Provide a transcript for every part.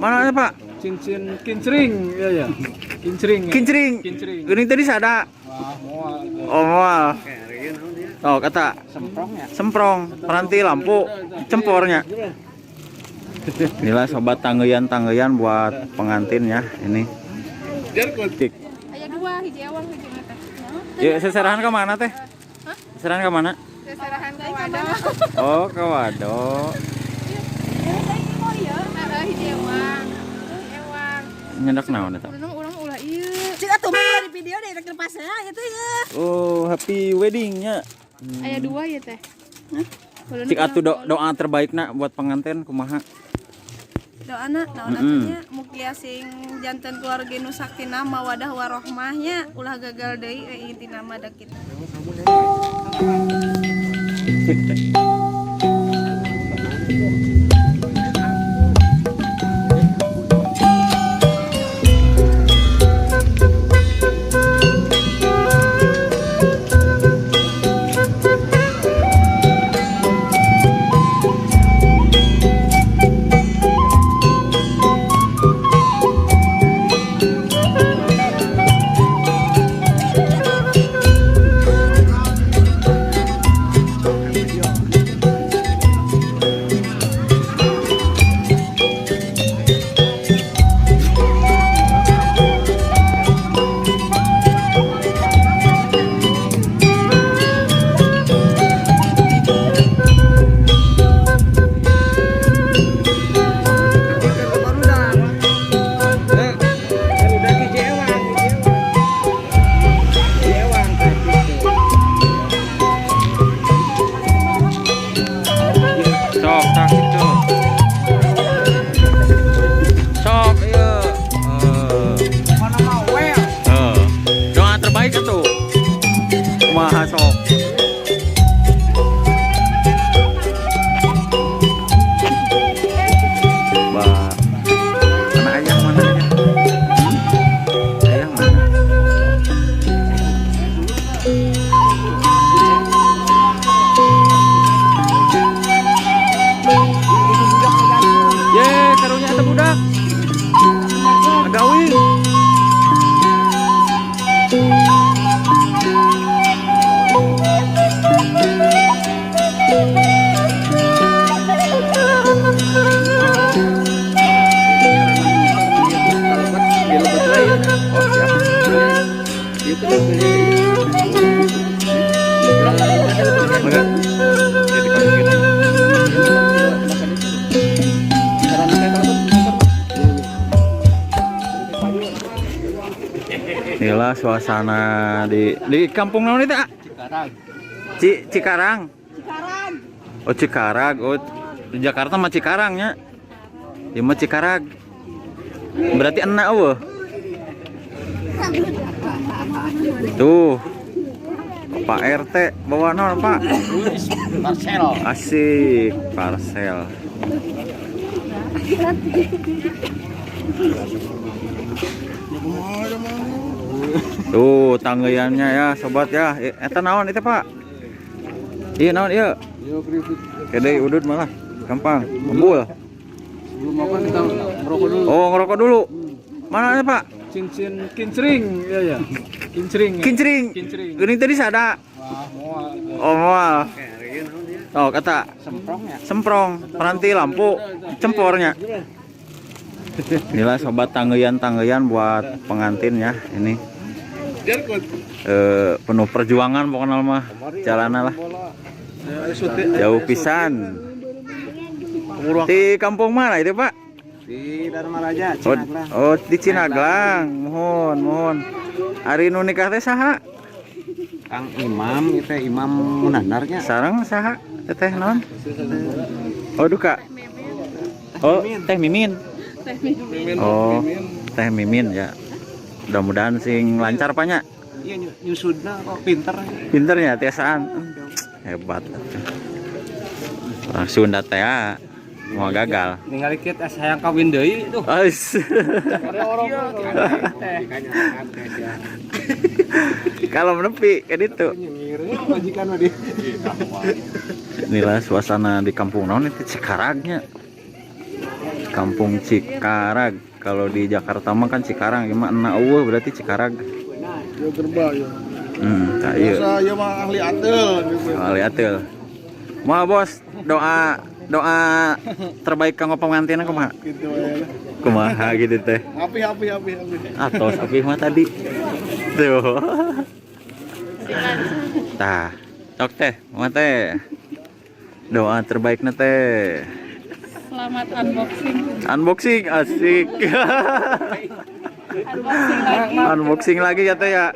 Mana Pak? Cincin kincring, ya ya. Kincring. Kincring. Kincring. Geuning tadi sada. Wah, moal. Oh, moal. Oh, kata Semprongnya. Semprong, peranti lampu, cempornya. Inilah sobat tanggeyan-tanggeyan buat pengantin ya ini. Aya dua, hiji ewang, hiji mata. Ya, seserahan ke mana teh? Seserahan ke mana? Seserahan ke Wado. Oh, ke Wado. Heeh, hiji ewang. Ewang. Nyendak naon eta? Urang urang ulah ieu. Cik atuh mah di video deh rek lepas ya itu ya. Oh, happy weddingnya. Aya dua ya teh. Cik atuh doa terbaikna buat pengantin kumaha? Doana naon atuh nya mugia sing janten keluarga nu sakinah mawadah warohmahnya ulah gagal deui we intina mah da kitu. Sok tah kitu. Sok ieu. Eh. Doa terbaik atuh. Kumaha sok? Ba. Mana ayah, mana ayah? Ayah mana? Ye, karunya eta budak. Agawin. Oh, siap. Enggak. Jadi kondisiin aja. Inilah suasana di kampung naon itu, ah? Cikarang. Cikarang. Cikarang. Oh, Cikarang. Oh, di Jakarta mah Cikarang nya. Di mah Cikarag. Berarti enak eueuh. Tuh. Pak RT bawa naon, Pak? Parcel. Asik, parcel. Tuh tanggeyannya ya sobat ya. Eta naon itu Pak? Iya naon iya. Kede udut malah gampang. Ngebul. Sebelum makan kita ngerokok dulu. Oh, ngerokok dulu. Mana ya Pak? Cincin kincring, ya ya. Kincring. Kincring. Kincring. Geuning tadi sada. Wah, moal. Oh, moal. Oh, kata Semprongnya. semprong, peranti lampu, cempornya. Inilah sobat tanggeyan-tanggeyan buat pengantin ya ini. Penuh perjuangan pokoknya mah jalanan lah. Jauh pisan. Di kampung mana itu Pak? Di Dharma Raja, Oh, oh di Cinaglang. Mohon, mohon. Ari nu nikah teh saha? Kang Imam itu Imam Munandarnya. Sareng saha? Teteh naon? Oh, duka. Oh, Teh Mimin. Oh, Teh Mimin ya. Mudah-mudahan sing lancar Pak nya. Iya nyusudna kok pinter. Pinternya tiasaan. Hebat. Orang Sunda teh ya. Mau gagal. Ningali kieu teh hayang kawin deui tuh. Ais. Kalau menepi kayak gitu. Majikan mah di. Inilah suasana di kampung naon itu Cikaragnya. Kampung Cikarag. Kalau di Jakarta mah kan Cikarang, gimana euweuh berarti Cikarag. Ya gerba ya. Tah ieu. Biasa ya mah ahli atel gitu. Ahli atel. Mah bos, doa doa terbaik kanggo pengantin kumaha? Gitu ya. Kumaha gitu teh. Api api api api. Atos api mah tadi. Tuh. Tah, cok teh, mah teh. Doa terbaiknya teh. Selamat unboxing. Unboxing asik. Unboxing lagi. Unboxing lagi ya teh ya.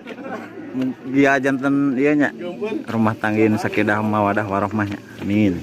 Gia janten ieu nya. Rumah tangga nu sakinah mawadah warohmah nya. Amin.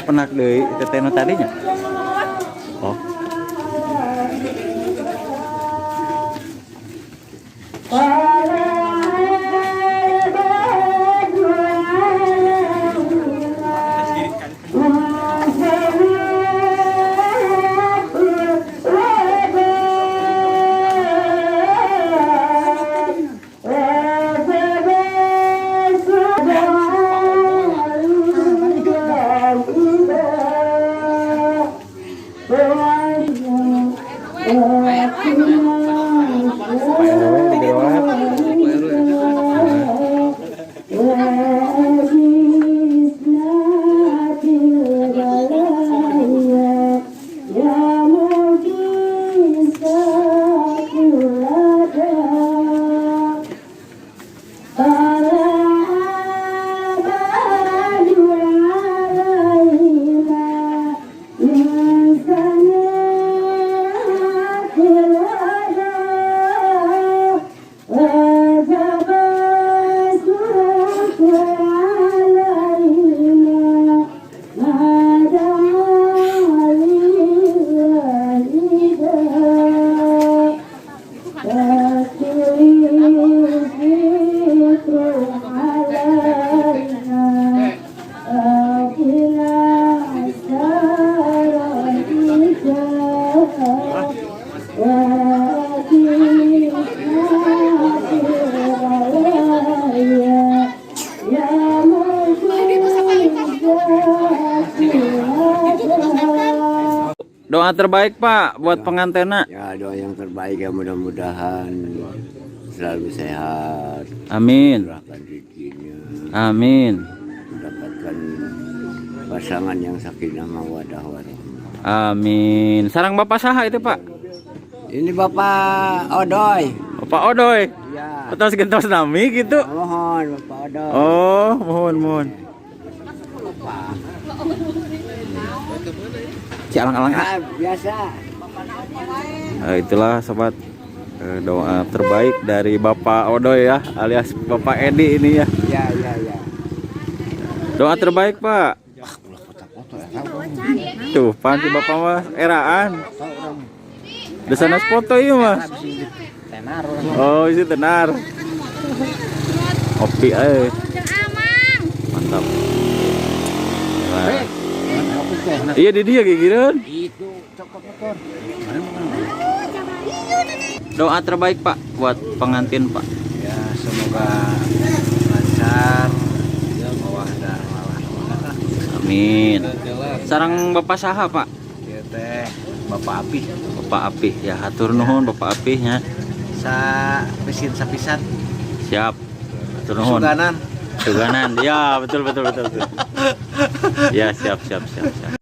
Penak deui teteh nu tadinya. Oh. Pak RW di bawah. Doa terbaik Pak buat pengantenna. Ya, doa yang terbaik ya, mudah-mudahan selalu sehat, Amin. murahkan rezekinya, Amin. mendapatkan Pasangan yang sakinah mawadah warahmah. Amin. Sareng Bapak saha itu, Pak? Ini Bapak Odoy. Bapak Odoy. Ya. Atos gentos nami gitu. Mohon Bapak Odoy. Oh, mohon mohon. Ci alang-alang ah. Ah, biasa. Itulah sobat, doa terbaik dari Bapak Odoy ya, alias Bapak Edi ini ya. Ya. Doa terbaik, Pak. Tuh, pan si Bapak mah eraan. Di sana foto iya mah. Oh, isi tenar. Kopi eh. Mantap. Nah. Iya di dia gigireun. Doa terbaik, Pak, buat pengantin, Pak. Ya, semoga lancar ya, mawadah warahmah. Amin. Sareng Bapak saha, Pak? Ya teh Bapak Api. Bapak Apih ya, hatur nuhun Bapak Apih nya. Sa pisin sapisan. Siap. Hatur nuhun. Suganan. Suganan. Ya, betul betul betul betul. Ya, siap siap siap siap.